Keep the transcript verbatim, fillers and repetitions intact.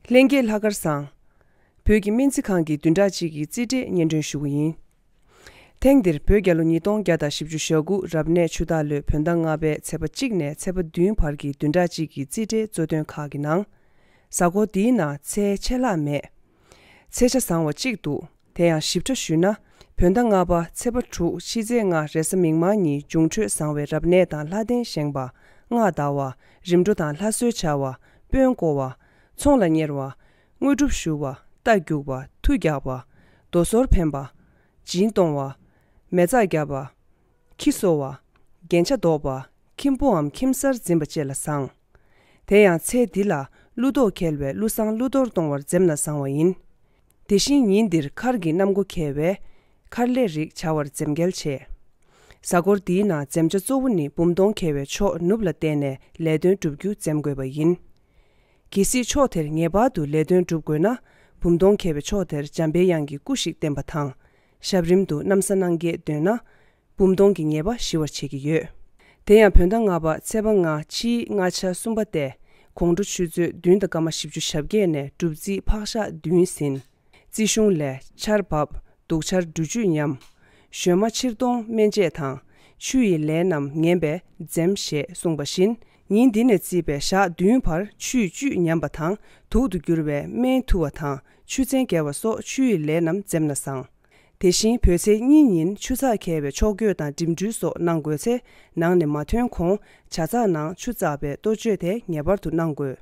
ལྷན་རྒྱས་ལྷག་དཀར་བཟང་། བོད་ཀྱི་སྨན་རྩིས་ཁང་གི་བདུན་ཕྲག་གཅིག་གི་རྩིས་འབྲས་སྙན་སྒྲོན་ཞུ་གི་ཡིན། ཐེངས་འདིར་བོད་རྒྱལ་ལོ་ཉིས་སྟོང་བརྒྱ་དང་བཞི་བཅུ་ཞེ་དགུ་རབ་གནས་ཆུ་སྟག་ལོའི་བོད་ཟླ་ལྔ་པའི་ཚེས་པ་གཅིག་ནས་ཚེས་པ་བདུན་བར་གྱི་བདུན་ཕྲག་གཅིག་གི་རྩིས་འབྲས་གཙོ་དོན་ཁག་གི་ནང་། གཟའ་འཁོར་འདིའི་ནང་ཚལ་ཆད་ལྷག་མེད། ཚེས་ཆ་བཟང་བ་གཅིག་འདུག་དེ་ཡང་ཞིབ་ཕྲ་ཞུས་ན། བོད་ཟླ་ལྔ་པ་ཚེས་པ་དྲུག་ཕྱི་ཚེས་ལྔ་རེས་གཟའ་མིག་དམར་ཉིན་འབྱུང་འཕྲོད་བཟང་བའི་རབ་གནས་དང་ལྷ་རྟེན་བཞེངས་པ། སྔགས་བཟླ་བ། རིམ་གྲོ་དང་ལྷ་གསོལ་བྱ་བ། དཔོན་བསྐོ་བ། ཚོང་ལ་གཉེར་བ། དངོས་གྲུབ་ཞུ་བ། རྟ་རྒྱུག་པ། མཐུ་རྒྱག་པ། རྡོ་སོལ་འཕེན་པ། སྦྱིན་གཏོང་བ། མེ་བཙའ་བརྒྱབ་པ། ཁྱི་གསོ་བ། རྒྱན་ཆ་འདོགས་པ། ཁྱིམ་བུའམ་ཁྱིམ་གསར་འཛིན་པ་བཅས་ལ་བཟང་། དེ་ཡང་ཚེས་འདི་ལ་ཀླུ་གདོགས་འཁེལ་བས་ཀླུ་བཟང་ཀླུ་གཏོར་གཏོང་བར་འཛེམ་ན་བཟང་བ་ཡིན། དེ་བཞིན་ཉིན་འདིར་མཁར་གྱི་གནམ་སྒོ་འཁེལ་བས་མཁར་ལས་རིགས་བྱ་བར་འཛེམ་གྱལ་ཆེ། གཟའ་འཁོར་འདིའི་ནང་འཛེམ་བྱ་གཙོ་བོ་ནི་འབུམ་སྟོང་འཁེལ་བའི་ཕྱོགས་ནུབ་ལ་བལྟས་ནས་ལས་དོན་བསྒྲུབ་རྒྱུ་འཛེམ་དགོས་པ་ཡིན། གལ་སྲིད་ཕྱོགས་དེར་ངེས་པར་དུ་ལས་དོན་སྒྲུབ་དགོས་ན། འབུམ་སྟོང་འཁེལ་བའི་ཕྱོགས་དེར་འཇམ་པའི་དབྱངས་ཀྱི་སྐུ་ཞིག་བསྟན་པ་དང་། ཞབས་རིམ་དུ་གནམ་ས་སྣང་བརྒྱད་འདོན་ན། འབུམ་སྟོང་གི་ཉེས་པ་ཞི་བར་བྱེད་ཀྱི་ཡོད། དེ་ཡང་བོད་ཟླ་ལྔ་པ་ཚེས་པ་ལྔ་ཕྱིའི་སྔ་ཆར་གསུམ་པ་སྟེ། དགོང་དྲོ་ཆུ་ཚོད་བདུན་དང་སྐར་མ་བཞི་བཅུ་ཞེ་བརྒྱད་ནས་སྒྲུབ་རྩིས་ཕག་ཞག་བདུན་ཟིན། རྩིས་གཞུང་ལས་ཆར་བབས། དུག་ཆར་འབྲུ་བཅུད་ཉམས། ཞོན་མ་ཕྱིར་གཏོང་སྨན་དཔྱད་དང་། ཆུ་ཡི་ལས་རྣམས་ངན་པས་འཛེམ་ཞེས་གསུངས་པ་བཞིན། ཉིན་འདི་ནས་བརྩིས་པའི་ཞག་བདུན་བར་ཆུའི་བཅུད་ཉམས་པ་དང་དུག་ཏུ་འགྱུར་བའི་སྨན་འཐུ་བ་དང་ཆུ་ཚན་བརྒལ་བ་སོགས་ཆུ་ཡི་ལས་རྣམས་འཛེམ་ན་བཟང་། དེ་བཞིན་བོད་ཚེས་གཉིས་ཉིན་ཆུ་ཚགས་འཁེལ་བའི་ཕྱོགས་བསྐྱོད་དང་འགྲིམ་འགྲུལ་སོགས་གནང་དགོས་ཚེ། ནང་ནས་མ་ཐོན་གོང་ཇ་ཚགས་ནང་ཆུ་བཙགས་པའི་གཏོར་བཅོས་དེ་ངེས་པར་དུ་གནང་དགོས།